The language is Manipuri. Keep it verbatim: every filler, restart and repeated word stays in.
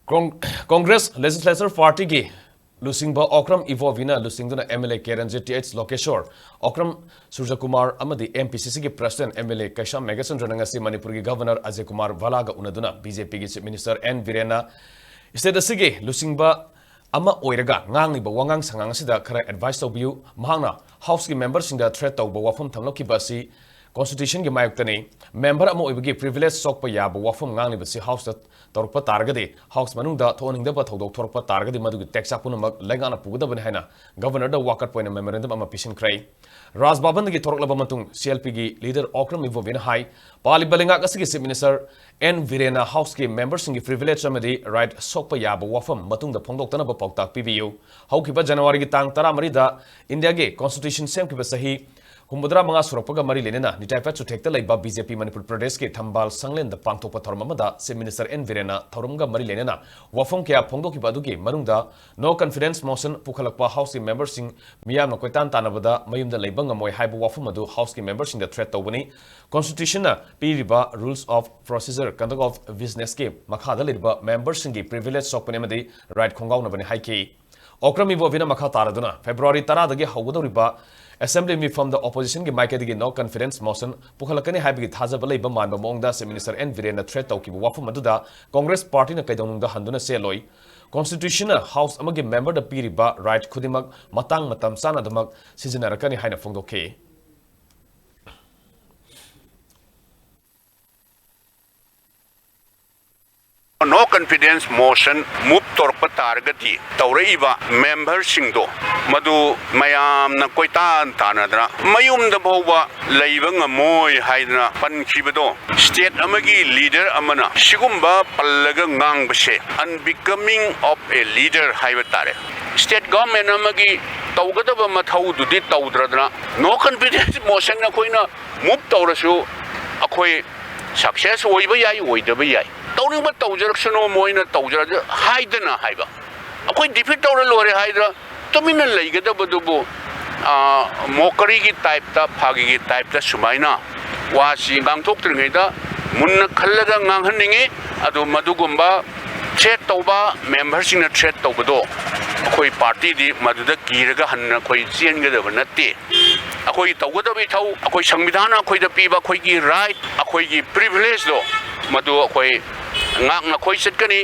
Cong- Congress Legislature Partyꯒꯤ ꯂꯨꯆꯤꯡꯕ ꯑꯣꯀ꯭ꯔꯝ ꯏꯕꯣꯕꯤꯅ ꯂꯨꯆꯤꯡꯗꯨꯅ M L A K Ranjit, T H ꯂꯣꯀꯦꯁꯣꯔ, Okram ꯁꯨꯔꯖꯀꯨꯃꯥꯔ ꯑꯃꯗꯤ M P C Cꯒꯤ President M L A ꯀꯩꯁꯥꯝ ꯃꯦꯘꯆꯟꯗ꯭ꯔꯅ ꯉꯁꯤ ꯃꯅꯤꯄꯨꯔꯒꯤ Governor Ajay Kumar ꯚꯜꯂꯥꯒ ꯎꯅꯗꯨꯅ B J Pꯒꯤ Chief Minister N ꯕꯤꯔꯦꯟꯅ state ꯑꯁꯤꯒꯤ ꯂꯨꯆꯤꯡꯕ ꯑꯃ ꯑꯣꯏꯔꯒ ꯉꯥꯡꯂꯤꯕ ꯋꯥꯉꯥꯡ ꯁꯉꯥꯡ ꯑꯁꯤꯗ ꯈꯔ advice ꯇꯧꯕꯤꯌꯨ꯫ ꯃꯍꯥꯛꯅ Houseꯀꯤ memberꯁꯤꯡꯗ threat ꯇꯧꯕ ꯋꯥꯐꯝ ꯊꯝꯂꯛꯈꯤꯕ ꯑꯁꯤ Constitutionꯒꯤ ꯃꯥꯌꯣꯛꯇꯅꯤ꯫ Member ꯑꯃ ꯑꯣꯏꯕꯒꯤ privilege ꯁꯣꯛꯄ ꯌꯥꯕ ꯋꯥꯐꯝ ꯉꯥꯡꯂꯤꯕꯁꯤ Houseꯇ ꯇꯧꯔꯛꯄ ꯇꯥꯔꯒꯗꯤ House ꯃꯅꯨꯡꯗ ꯊꯣꯛꯍꯟꯅꯤꯡꯗꯕ ꯊꯧꯗꯣꯛ ꯊꯣꯔꯛꯄ ꯇꯥꯔꯒꯗꯤ ꯃꯗꯨꯒꯤ ꯇꯦꯛꯆꯥꯛ ꯄꯨꯝꯅꯃꯛ ꯂꯩꯉꯥꯛꯅ ꯄꯨꯒꯗꯕꯅꯤ ꯍꯥꯏꯅ Governorꯗ ꯋꯥꯀꯠꯄ ꯑꯣꯏꯅ memorandum ꯑꯃ ꯄꯤꯁꯤꯟꯈ꯭ꯔꯦ꯫ ꯔꯥꯖ ꯚꯕꯟꯗꯒꯤ ꯊꯣꯔꯛꯂꯕ ꯃꯇꯨꯡ C L Pꯒꯤ leader ꯑꯣꯀ꯭ꯔꯝ ꯏꯕꯣꯕꯤꯅ ꯍꯥꯏ, ꯄꯥꯜꯂꯤꯕ ꯂꯩꯉꯥꯛ ꯑꯁꯤꯒꯤ Chief Minister N ꯕꯤꯔꯦꯟꯅ Houseꯀꯤ memberꯁꯤꯡꯒꯤ privilege ꯑꯃꯗꯤ right ꯁꯣꯛꯄ ꯌꯥꯕ ꯋꯥꯐꯝ ꯃꯇꯨꯡꯗ ꯐꯣꯡꯗꯣꯛꯇꯅꯕ ꯄꯥꯎꯇꯥꯛ ꯄꯤꯕꯤꯌꯨ꯫ ꯍꯧꯈꯤꯕ Januaryꯒꯤ ꯇꯥꯡ ꯇꯔꯥꯃꯔꯤꯗ Indiaꯒꯤ Constitution ꯁꯦꯝꯈꯤꯕ ꯆꯍꯤ ꯍꯨꯝꯐꯨꯇꯔꯥ ꯃꯉꯥ ꯁꯨꯔꯛꯄꯒ ꯃꯔꯤ ꯂꯩꯅꯅ ꯅꯤꯇꯥꯏ ꯄꯠꯁꯨ ꯊꯦꯛꯇ ꯂꯩꯕ B J P ꯃꯅꯤꯄꯨꯔ ꯄ꯭ꯔꯗꯦꯁꯀꯤ ꯊꯝꯕꯥꯜ ꯁꯪꯂꯦꯟꯗ ꯄꯥꯡꯊꯣꯛꯄ ꯊꯧꯔꯝ ꯑꯃꯗ Chief Minister N ꯕꯤꯔꯦꯟꯅ ꯊꯧꯔꯝꯒ ꯃꯔꯤ ꯂꯩꯅꯅ ꯋꯥꯐꯝ ꯀꯌꯥ ꯐꯣꯡꯗꯣꯛꯈꯤꯕ ꯑꯗꯨꯒꯤ ꯃꯅꯨꯡꯗ no confidence motion ꯄꯨꯈꯠꯂꯛꯄ Houseꯀꯤ memberꯁꯤꯡ ꯃꯤꯌꯥꯝꯅ ꯀꯣꯏꯇꯥꯟ ꯇꯥꯟꯅꯕꯗ ꯃꯌꯨꯝꯗ ꯂꯩꯕ ꯉꯝꯃꯣꯏ ꯍꯥꯏꯕ ꯋꯥꯐꯝ ꯑꯗꯨ Houseꯀꯤ memberꯁꯤꯡꯗ threat ꯇꯧꯕꯅꯤ꯫ Constitutionꯅ ꯄꯤꯔꯤꯕ Rules of Procedure Conduct of Businessꯀꯤ ꯃꯈꯥꯗ ꯂꯩꯔꯤꯕ memberꯁꯤꯡꯒꯤ privilege ꯁꯣꯛꯄꯅꯤ ꯑꯃꯗꯤ right ꯈꯣꯡꯒꯥꯎꯅꯕꯅꯤ ꯍꯥꯏꯈꯤ꯫ ꯑꯣꯀ꯭ꯔꯝ ꯏꯕꯣꯕꯤꯅ ꯃꯈꯥ ꯇꯥꯔꯗꯨꯅ February ꯇꯔꯥꯗꯒꯤ ꯍꯧꯒꯗꯧꯔꯤꯕ Assembly ꯃꯤꯐꯝꯗ oppositionꯒꯤ ꯃꯥꯏꯀꯩꯗꯒꯤ no confidence motion ꯄꯨꯈꯠꯂꯛꯀꯅꯤ ꯍꯥꯏꯕꯒꯤ ꯊꯥꯖꯕ ꯂꯩꯕ ꯃꯥꯟꯕ ꯃꯑꯣꯡꯗ Chief Minister N ꯕꯤꯔꯦꯟꯅ threat ꯇꯧꯈꯤꯕ ꯋꯥꯐꯝ ꯑꯗꯨꯗ Congress Partyꯅ ꯀꯩꯗꯧꯅꯨꯡꯗ ꯍꯟꯗꯨꯅ ꯆꯦꯜꯂꯣꯏ꯫ Constitutionꯅ House ꯑꯃꯒꯤ memberꯗ ꯄꯤꯔꯤꯕ right ꯈꯨꯗꯤꯡꯃꯛ ꯃꯇꯥꯡ ꯃꯇꯝ ꯆꯥꯅ ꯑꯗꯨꯃꯛ ꯁꯤꯖꯤꯟꯅꯔꯛꯀꯅꯤ ꯍꯥꯏꯅ ꯐꯣꯡꯗꯣꯛꯈꯤ꯫ No confidence motion move ꯇꯧꯔꯛꯄ ꯇꯥꯔꯒꯗꯤ ꯇꯧꯔꯛꯏꯕ memberꯁꯤꯡꯗꯣ ꯃꯗꯨ ꯃꯌꯥꯝꯅ ꯀꯣꯏꯇꯥꯟ ꯇꯥꯟꯅꯗꯅ ꯃꯌꯨꯝꯗ ꯐꯥꯎꯕ ꯂꯩꯕ ꯉꯝꯃꯣꯏ ꯍꯥꯏꯗꯅ ꯄꯟꯈꯤꯕꯗꯣ, state ꯑꯃꯒꯤ leader ꯑꯃꯅ ꯁꯤꯒꯨꯝꯕ ꯄꯜꯂꯒ ꯉꯥꯡꯕꯁꯦ unbecoming of a leader ꯍꯥꯏꯕ ꯇꯥꯔꯦ꯫ State government ꯑꯃꯒꯤ ꯇꯧꯒꯗꯕ ꯃꯊꯧꯗꯨꯗꯤ ꯇꯧꯗ꯭ꯔꯗꯅ no confidence motion ꯑꯩꯈꯣꯏꯅ move ꯇꯧꯔꯁꯨ ꯑꯩꯈꯣꯏ success ꯑꯣꯏꯕ ꯌꯥꯏ, ꯑꯣꯏꯗꯕ ꯌꯥꯏ, ꯇꯧꯅꯤꯡꯕ ꯇꯧꯖꯔꯛꯁꯅꯨ, ꯃꯣꯏꯅ ꯇꯧꯖꯔꯛ ꯍꯥꯏꯗꯅ ꯍꯥꯏꯕ꯫ ꯑꯩꯈꯣꯏ defeat ꯇꯧꯔ ꯂꯣꯏꯔꯦ ꯍꯥꯏꯗꯅ ꯇꯨꯃꯤꯟꯅ ꯂꯩꯒꯗꯕꯗꯨꯕꯨ, ꯑ, mockeryꯒꯤ typeꯇ, ꯐꯥꯒꯤꯒꯤ typeꯇ ꯁꯨꯃꯥꯏꯅ ꯋꯥꯁꯤ ꯉꯥꯡꯊꯣꯛꯇ꯭ꯔꯤꯉꯩꯗ ꯃꯨꯟꯅ ꯈꯜꯂꯒ ꯉꯥꯡꯍꯟꯅꯤꯡꯉꯤ꯫ ꯑꯗꯨ ꯃꯗꯨꯒꯨꯝꯕ ꯊ꯭ꯔꯦꯠ ꯇꯧꯕ, ꯃꯦꯝꯕꯔꯁꯤꯡꯅ ꯊ꯭ꯔꯦꯠ ꯇꯧꯕꯗꯣ ꯑꯩꯈꯣꯏ ꯄꯥꯔꯇꯤꯗꯤ ꯃꯗꯨꯗ ꯀꯤꯔꯒ ꯍꯟꯅ ꯑꯩꯈꯣꯏ ꯆꯦꯟꯒꯗꯕ ꯅꯠꯇꯦ꯫ ꯑꯩꯈꯣꯏ ꯇꯧꯒꯗꯕ ꯏꯊꯧ, ꯑꯩꯈꯣꯏ ꯁꯪꯕꯤꯙꯥꯟꯅ ꯑꯩꯈꯣꯏꯗ ꯄꯤꯕ ꯑꯩꯈꯣꯏꯒꯤ ꯔꯥꯏꯠ, ꯑꯩꯈꯣꯏꯒꯤ ꯄ꯭ꯔꯤꯚꯤꯂꯦꯖꯇꯣ, ꯃꯗꯨ ꯑꯩꯈꯣꯏ ꯉꯥꯛꯅ ꯑꯩꯈꯣꯏ ꯆꯠꯀꯅꯤ꯫